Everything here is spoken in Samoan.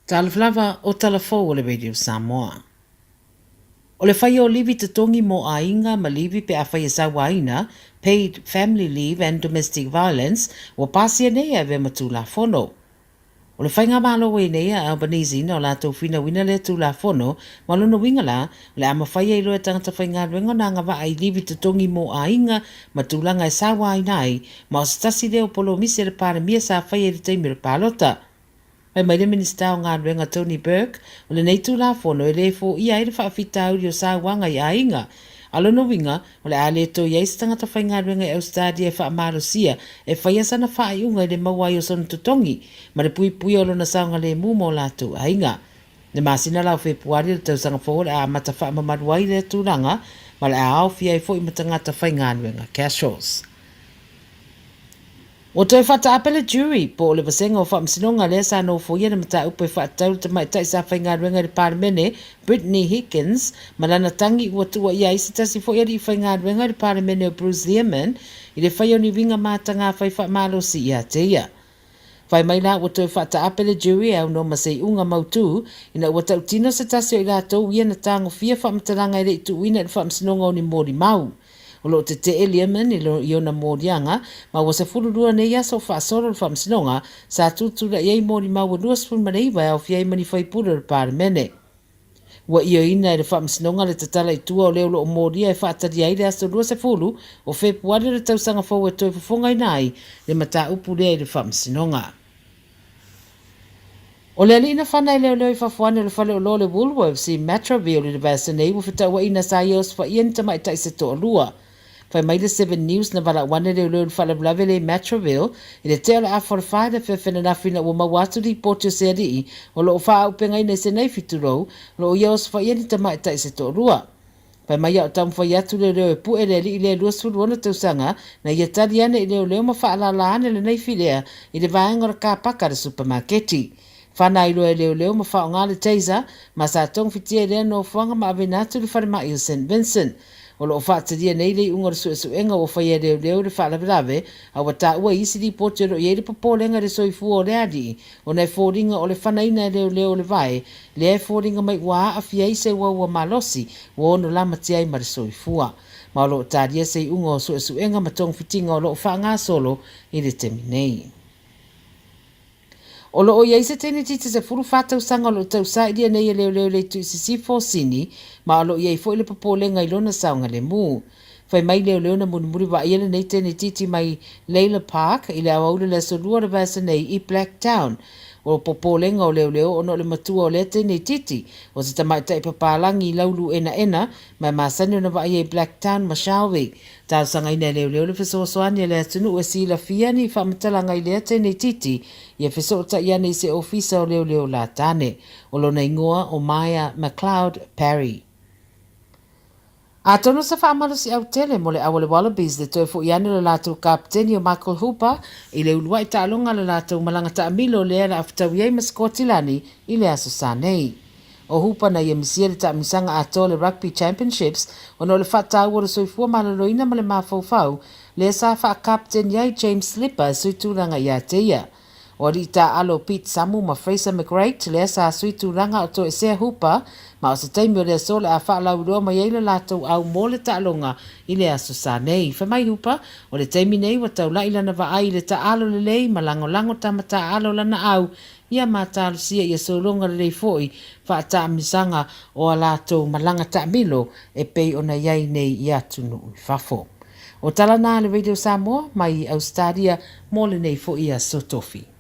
Talofa lava o tala fou o le Radio Samoa. O le faia o livi totogi mo aiga ma livi pe afai e sauaina, Paid Family Leave and Domestic Violence, ua pasia nei e avea ma Tulafono. O le Faigamalo ua i nei a Albanese na o latou finauina lea Tulafono, ma o lona uiga la, o le a mafai ai loa e tagata faigaluega ona agavaa i livi totogi mo aiga ma tulaga e sauaina ai, ma o se tasi lea o polomisi a le Palemia sa faia i le taimi o le palota. Fai mai le Minisita o Galuega Tony Burke, o lenei Tulafono e le foia ai le faafitauli o sauaga i aiga. A o lona uiga, o le a le toe i ai se tagata faigaluega i Ausetalia e faamalosia e faia sana faaiuga i le maua ai o sona totogi ma le puipuia o lona saogalemu ma o latou aiga. I le masina la o Fepuari o le tausaga fou o le a amata faamamalu ai lea tulaga ma o le a aofia ai foi ma tagata faigaluega casuals. Ua toe faataape le jury, po o le vasega o faamasinoga lea sa nofoia le mataupu e faatatau i le tamaitai sa faigaluega i le Palemene, Brittany Higgins, ma lana tagi ua tuuaia ai se tasi foi alii faigaluega i le Palemene o Bruce Lehrmann i le faia o ni uiga mataga fai faamalosi ia te ia. Fai mai la ua toe faataape le jury e aunoa ma se iuga mautu ina ua tautino se tasi o i latou ia na tagofia faamatalaga e le i tuuina i le faamasinoga o ni molimau. O lo o tetee Lehrmann i ona moliaga, ma ua 12 nei aso o faasolo le faamasinoga, sa tutulai ai molimau e 29 e aofia ai ma ni faipule o le Palemene. Ua ioeina e le faamasinoga le tatala i tua o le o lo o molia e faatalia ai le aso 20 o Fepuari o le tausaga fou e toe fofogaina ai le mataupu lea i le faamasinoga. O le alii na fana e leoleo i fafo ane o le fale oloa o le Woolworths i Matraville i le vaiaso nei ua fetauaiina sa ia osofaia ni tamaitai se toalua. Fai mai le Seven News na valaau ane leoleo i le faalavelave lea i Matraville i le tea o le afa o le fa i le afiafi ananafi ina ua maua atu lipoti o se alii o lo o faaaupegaina i se naifi tulou o lo o ia osofaia ni tamaitai se toalua. Fai mai a o taumafai atu leoleo e pu'e le alii lea 26 tausaga na ia tali ane i leoleo ma faalala ane le naifi lea i le vaega o le kapaka a le supamaketi. Fana ai loa e leoleo ma faaaoga le taser ma sa togafitia i lea nofoaga ma aveina atu i le falemai o Saint Vincent. O lo o faatalia nei le iuga o le suesuega ua faia e leoleo i le faalavelave a ua taua i isi lipoti o lo o i ai le popolega i le soifua o le alii ona e foliga o le fanaina e leoleo o le vae lea e foliga mai ua aafia ai se uaua malosi ua ono lamatia ai ma le soifua. Ma o lo o talia se iuga o suesuega ma togafitiga o lo o faagasolo i le taimi nei. O lo o i ai se tenetiti 14 tausaga o lo o tausailia nei e leoleo i le itu i Sisifo, Sini, ma o lo o i ai foi le popolega i lona saogalemu. Fai mai leoleo na mulimuli vaaia lenei tenetiti mai Layla Park i le aoauli o le aso Lua o le vaiaso nei i Blacktown. O popolega o leoleo ona o le matua o lea tenetiti, o se tamaitai papalagi i laulu enaena ma e masani ona vaaia i Blacktown ma Shalvey. Talosagaina e leoleo le fesoasoani a le atunuu e silafia ni faamatalaga i lea tenetiti ia fesootai ane i se ofisa o leoleo la tane. O lona igoa o Maya McLeod Parry. Atonu se faamalosiau tele mo le au a le Wallabies le toe foi ane o le latou kapeteni o Michael Hooper i le uluai taaloga a le latou malaga taamilo lea le a fetaui ai ma Sikotilani i le Aso Sa nei. O Hooper na ia misia le taamilosaga atoa o le Rugby Championships ona o le faataua o le soifua maloloina ma le mafaufau lea sa faakapeteni ai James Slipper e sui tulaga ia te ia. O alii taaalo Pete Samu ma Fraser McReight lea sa sui tulaga o toesea Hooper, ma o se taimi o le aso o le a faalauiloa mai ai le latou au mo le taaloga i le Aso Sa nei. Fai mai Hooper, o le taimi nei ua taula'i lana vaai i le taaalo lelei ma lagolago tama taaalo lana au ia ma talosia ia sologa lelei foi faataamisaga o a latou malaga taamilo e pei ona i ai nei i atunuu i fafo. O tala na a le Radio Samoa mai Ausetalia mo lenei foi aso tofi.